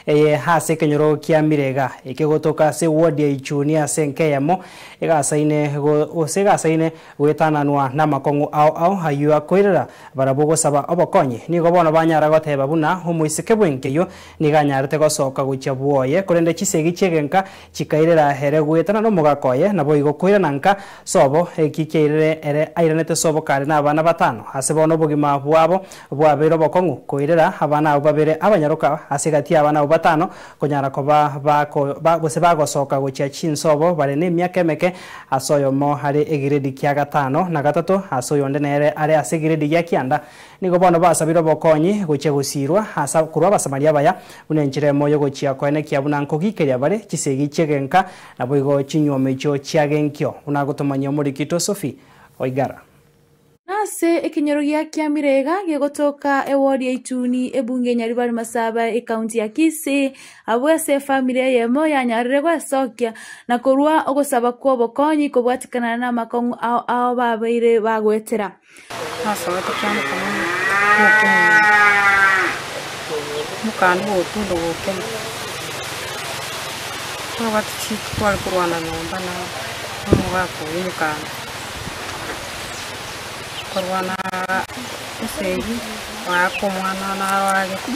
Eye ase ekenyoro kia Mirega, ekegotoka ase eward ya Ichuni ase enka eyemo, egasaine gose egasaine goetananwa namakong'u ao ao ayio akoirera barabwo gosaba obokonyi. Nigo bono banyara goteba buna omoiseke bw'enka eyio nigo anyarete gosoka gochia bwoye, korende chisegi chi'egenka chikairera ere goetana nomogaka oye, naboigo koirana nka sobo, eki kiairire ere airanete sobo kare nabana batano. Ase bono obogima bwabo bwabeire obokong'u koirera abana abwo babere abanyaroka ase egati y'abana abwo batano konyara koba bako ba gose bagosoka gochia chinsobo bare nemiaka emeke, ase oyomo are egiredi kia gatano na gatato, ase oyonde nere are ase egiredi gia kianda. Nigo bono basabire obokonyi gochia gosiirwa ase korwa Abasamaria abaya, buna enchera emo y'ogochia koenekia buna nkogikeria bare chisegi chi'egenka, naboigo chinyuomo echio chiagenkio, buna agotomanyia omoriki Sophie Oigara. Nase ekenyoro gia Kiamirega gegotoka ewodi ya Ituni ebunge ya Nyaribari Masaba ekaunti ya Kisii, abwo ase efamiri eyemo yanyarire gwesokia na korwa ogosaba kw'obokonyi kobwatikana namakong'u ao ao babeire bagoetera. Nasoete kiamokama gokemia, mokani gotundo gokemia, twabwate chituko tware korwana nyomba na omogaka oyio mokani. Korwana esegi goaka omwana naro agete,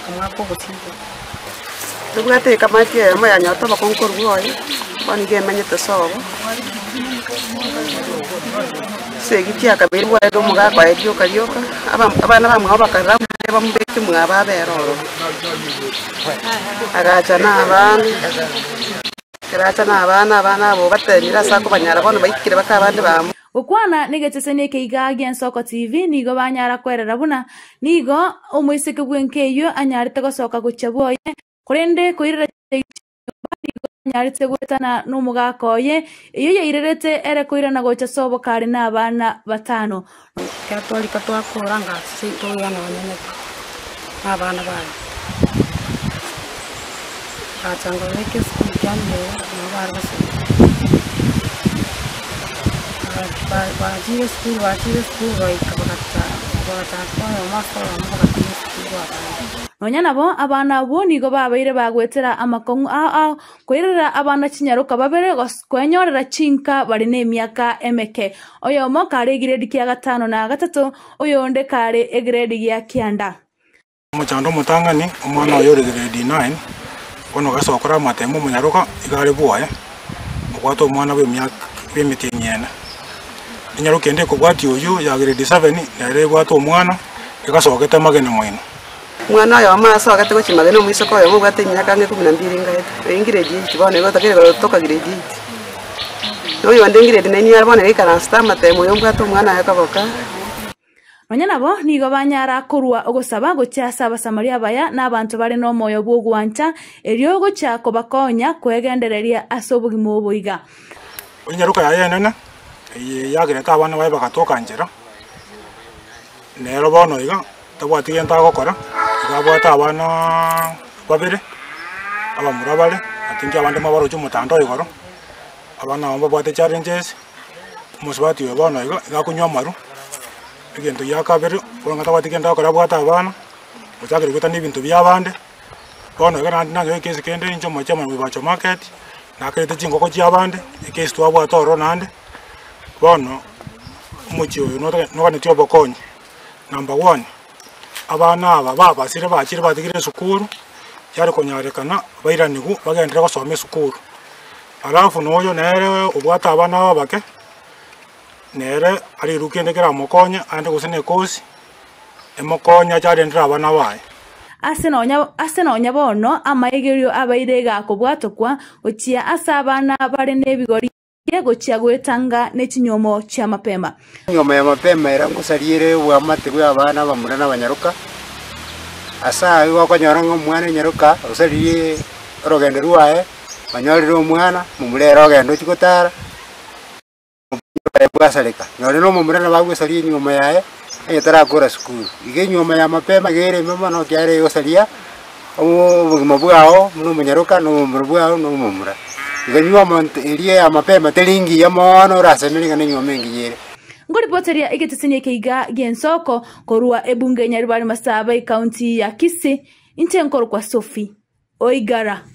akamwaka obosibwa. Tobwate ekamati eyemo yanyorete obokong'u korwa oye, bono iga emenyete sobo, chisegi chiakabeire bwarete omogaka oye rioka rioka, aba abana bamwabo bakarora mbuya bamobeke mwabo abere ororo. Agacha na abana. Ekero acha nabana, abana abo obateemire ase akobanyara bono baikire baka abande bamo. Gokwana negeteseni eke iga gi'Ensoko TV nigo banyara kwerera buna nigo omoiseke bw'enka eyio anyarete gosoka gochia bwoye, korende koirera chisegi chia nyomba nigo anyarete goetana nomogaka oye, eyio yairerete ere koirana gocha sobo kare nabana batano. Ekero twarika twakora ngasi seito oyo anonyete na abana baye. Ngacha nkababeka esukuru kiambiyo nabo bare gosoma. Bachire esukuru bachire esukuru goika bagacha bagachaka oyomo ase oyomo bagatiga esukuru abande. Nonya nabo abana abwo nigo babeire bagoetera amakong'u ao ao Koirera abana chinyaroka babere kwenyorera chinka bare nemiaka emeke, oyomo kare egiredi kia gatano na gatato, oyonde kare egiredi gia kianda. Omochando omotang'ani, omwana oye ore grade nine, bono ogesa gokora amatemo omonyaroka iga are bwoye, obwate omwana bw'emiaka bw'emetienyi ene. Enyaroka ende ekobwatia oyio ya grade seven, nere ebwate omwana, egasokete magena moino. Omwana oyomo asogete gochia magena omoiseke oyomo obwate emiaka ang'e ikomi na mbiri ngaete, oyo grade eight bono igo otakeire gotoka grade eight. Na oyonde grade nine are bono igaikaransete amatemo oyo mbwate omwana oye koboka. Nonya nabo nigo banyara korua ogosaba gochia ase Abasamaria abaya na abanto bare nomoyo bw'ogwancha, erio gochia kobakonya kwegendereria ase obogima obo iga. Enyaroka yaye enene, eye yagerete abana baye bagatoka nchera, nero bono iga. Tabwati gento agokora, iga abwate abana babere, abamura bare, natinki abande mwabaroche omotandao igoro, abana abwo mbabwate challenges, omosubati oyo bono iga, iga akonywa amarwa, egento gia kabere, bono ng'a tabwati gento agokora abwate abana, ochakire goetania ebinto bia abande, bono iga naende nanyore ekesi kende inche omochie Mibacho market, nakerete chingoko chia abande, ekesi twabwate ororo naende, bono omochie oyo notoge noganetie obokonyi. Number one, abana aba babasire bachire batigire esukuru, yare konyarekana bairanigwe bagenderere gosoma esukuru. Alafu na oyo nere obwate abana aba abake, nere arirwe kende keramokonye aende gose na ekosi, emokonye ache arendere abana baye. Ase nonya ase nonya bono amaigerio abeire igakobwatokwa gochia ase abana bare nebigori. Gochia gwetanga ne chinyuomo chi'amapema. Enyuomo y'amapema ere ngosaria ere obwamate bw'abana abamura na abanyaroka, ase ayio okonyora ng'a omwana onyaroka osaririe orogendo rwaye, onyorire omwana, momura ere ogenda ochia gotara, bwasareka. Nonye na omomura nabo agosaria enyuomo yaye, onye tarakora sukuru. Iga enyuomo ya mapema iga ere embe mono ekiagera egosaria. Obogima bwao buna omonyaroka, na obomura bwao na omomura. Iga nywa omonto eria ya mapema teri engiya moono orasemerie ng'a nenyuomo engiya ere. Nkoripoteria egeteseni eke iga gi'ensoko korwa ebunge ya Nyaribari Masaba, ekaunti ya Kisii. Inche nkorokwa Sophie Oigara.